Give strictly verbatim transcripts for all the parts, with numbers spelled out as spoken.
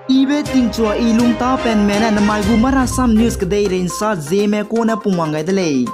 Ibe tingchua i lungtapenme ne namai gu marasam news kedeirei nsa Zeme kune pungwang gai de lei.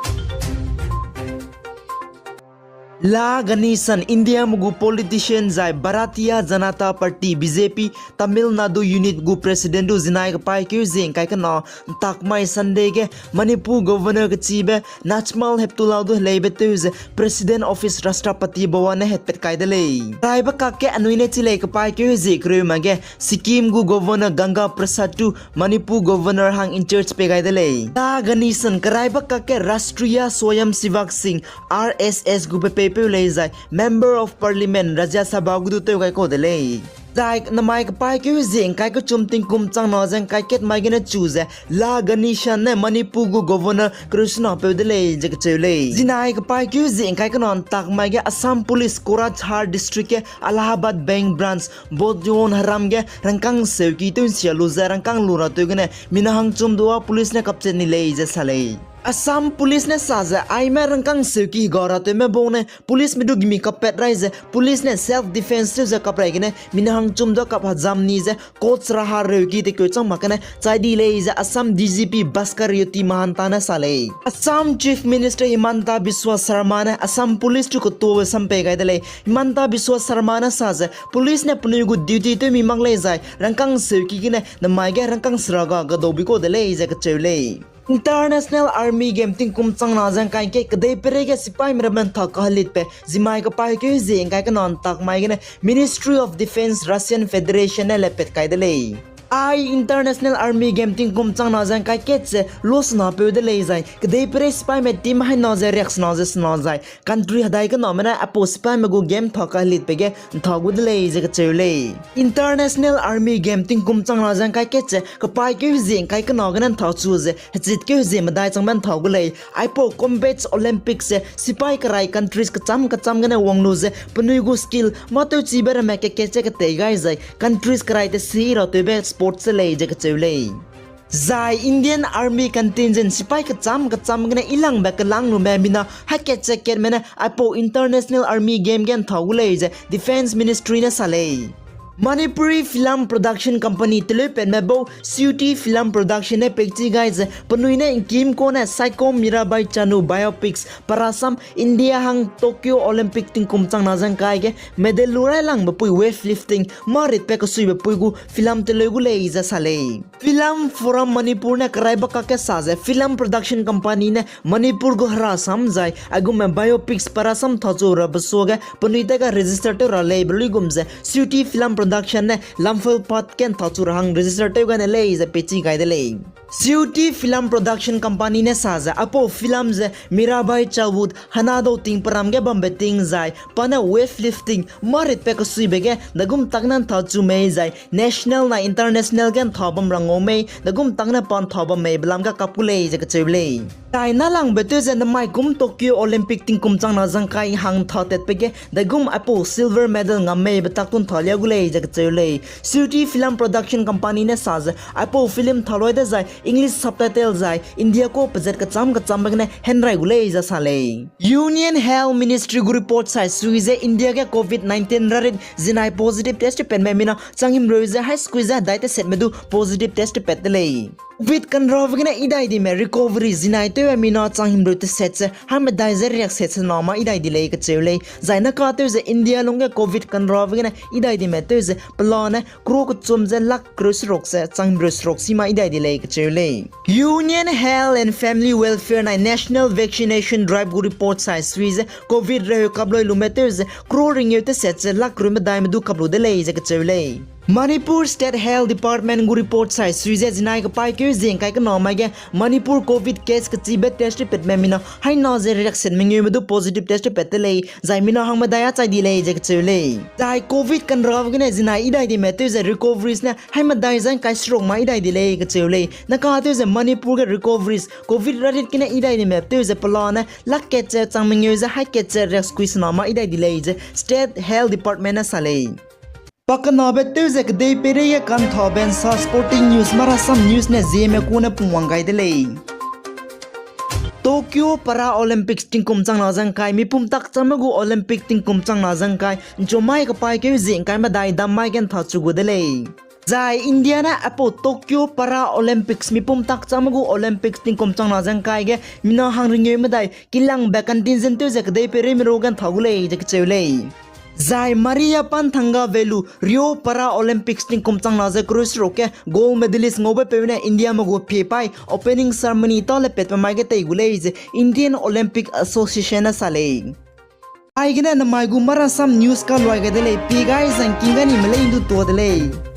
La Ganesan, Indiame gu politician zai Bharatiya Janata Party, B J P, Tamil Nadu unit gu president du zinai kepaîkeu zie ngkai kena ntakmai Sunday ge Manipur Governor kechibe Najmal Heptulla du heleibe tew ze President Office, Rashtrapati Bhavan ne hetpat kai de lei. Raibe kakge anui ne chi lei, kepaîkeu hezie kereu ma ge Sikkim gu Governor Ganga Prasad du Manipur Governor hang in-charge pei gai de lei. La Ganesan, keraibe kakge Rashtriya Swayamsevak Sangh, R S S gu pe peipeu lei zai Member of Parliament Rajya Sabha gu du tew gai kau de lei. Zai namai kepaîkeu hezie ngkai kechum tingkum changna ze ngkai kat mai gene chu ze La Ganesan ne Manipur gu Governor kereusena peu de lei ze kecheu lei. Zinai kepaîkeu hezie ngkai kena ntakmai ge Assam Police Kokrajhar District ge Allahabad Bank Branch Bodhyon Haram ge rangkâng seuki tew nsia lu ze rangkâng lu ra tew gene mina hangchum dua police ne kapchat ni lei ze sa lei. Assam Police ne sa ze aime rangkâng seuki hega ra tewme bau ne policeme du gimi kappat rai ze police ne self defence tew ze kap rai gene mina hangchum dua kap hejam ni ze Cochrahar reuki tekeu chang mak gene chai di lei ze Assam D G P Bhaskar Jyoti Mahanta ne sa lei. Assam Chief Minister Himanta Biswa Sarma ne Assam Police chu ketuabe sam pei gai de lei. Himanta Biswa Sarma ne sa ze police ne penui gu duty tew mi mak lei zai rangkâng seuki gene namai ge rangkâng sera ga gadau bi kau de lei ze kecheu lei. International Army Game tingkum changna ze ngkai ke kedei peirei ge sipaîme ramme ntha kahelitbe zimai kepaîkeu hezie ngkai kena ntakmai gene Ministry of Defence Russian Federation ne lepat kai de lei. Ai International Army Game tingkum changna ze ngkai kat ze losena peu de lei zai kedei peirei sipaîme team haina ze riaksena ze sena zai country hedai kename ne aipau sipaîme gu game ntha kahelitbe ge ntha gu de lei ze kecheu lei. International Army Game tingkum changna ze ngkai kat ze kepaîkeu hezie ngkai kena gene ntha chu ze hechitkeu hezie medai changbe ntha gu lei. Aipau Combat Olympics ze sipaî kerai countries kecham kecham gene wang lu ze penui gu skill mâ tewchibe ramme kat kat ze ketei gai zai countries kerai tesi ra tewbe sports ze lei ze kecheu lei. Zai Indian Army Contingent sipaî kecham kecham gene ilangbe kelang lume mina hai kat ze katme ne aipau International Army Game ge ntha gu lei ze Defence Ministry ne sa lei. Manipuri Film Production Company teleupatme bau Cutie Film Production ne peichi gai ze penui ne ngkim kane Saikom Mirabai Chanu biopics parasam India hang Tokyo Olympic tingkum changna ze ngkai ge medal lu railangbe pui weightlifting mâritpat kesuibe pui gu film teleu gu lei ze sa lei. Film Forum Manipur ne keraibe kakge sa ze film production company ne Manipur gu herasam zai aigumme biopics parasam nthachu rabe suage penui tega register tew ra leibe luigum ze Cutie Film Production ne Lamphel Path ge nthachu ra hang register tew gane lei ze peichi gai de lei. Cutie Film Production Company ne sa ze aipau film ze Mirabai Chawut hena dau ting peram ge bambe ting zai pa ne weightlifting mâritpat kesuibe ge dagum tak ne nthachu mei zai national na international ge ntha bam ra ngau mei dagum tak ne pa ntha bam meibe lam ge kap gu lei ze kacheu lei. Zai nâlangbe tew ze namai kum Tokyo Olympic tingkum changna ze ngkai hang ntha tatbe ge dagum aipau silver medal ngam meibe tak tu ntha lia gu lei ze kacheu lei. Cutie Film Production Company ne sa ze aipau film nthaloi dezai English subtitle zai India kau pezat kecham kechambe gene henrai gu lei ze sa lei. Union Health Ministry gu report sai sui ze India ge covid nineteen rarit zinai positive test tepatme mina changhimreu ze hai sekui ze hedai tesetme du positive test tepat de lei. Covid kanrabe gene idai dime recovery zinai tewbe mina changhimreu teset ze hai medai ze riakset sena ma idai di lei kacheu lei. Zai naka tew ze India lungge covid kanrabe gene idai dime tew ze pelane crore kechum ze lakh kereu seruk ze changhimreu seruk si ma idai di lei kacheu lei. Union Health and Family Welfare nai National Vaccination Drive gu report sai sui ze covid reheu kaploi lume tew ze crore ringeu teset ze lakh kereu medaime du kap lu de lei ze kacheu lei. Manipur State Health Department gu report sai sui ze zinai kepaîkeu zie ngkai kena mai ge Manipur covid case kechibe test tepatme mina haina ze riakset mengeume du positive test tepat de lei, zai mina hang medai a chai di lei ze kacheu lei. Zai covid kanrabe gene zinai idai dime tew ze recoveries ne hai medai ze ngkai seruk ma idai di lei kacheu lei. Naka tew ze Manipur ge recoveries covid rarit gene idai dime tew ze pelane lakh kat ze chang mengeu ze hai kat ze riak sekui sena ma idai di lei ze State Health Department ne sa lei. Pakenabe tew ze kedei peirei ge kanthabe nsa sporting news marasam news ne Zeme kune pungwang gai de lei. Tokyo Para Olympics tingkum changna ze ngkai mipum tak changme gu Olympic tingkum changna ze ngkai nchumai kepaîkeu zie ngkai medai dam mai ge nthachu gu de lei. Zai India ne aipau Tokyo Para Olympics mipum tak changme gu Olympics tingkum changna ze ngkai ge mina hangringeu medai kilangbe contingent tew ze kedei peireime ru ge nthau gu lei ze kecheu lei. Zai Maria Panthanga Velu Rio Para Olympics tingkum changna ze kereu seruk ge gold medalist ngaube peu ne Indiame gu pie paî opening ceremony tâ le patbe mai ge tei gu lei ze Indian Olympic Association ne sa lei. Aigene namai gu Marasam News kaluai gai de lei, pie gai zangking ga nime lei ndu tuâ de lei.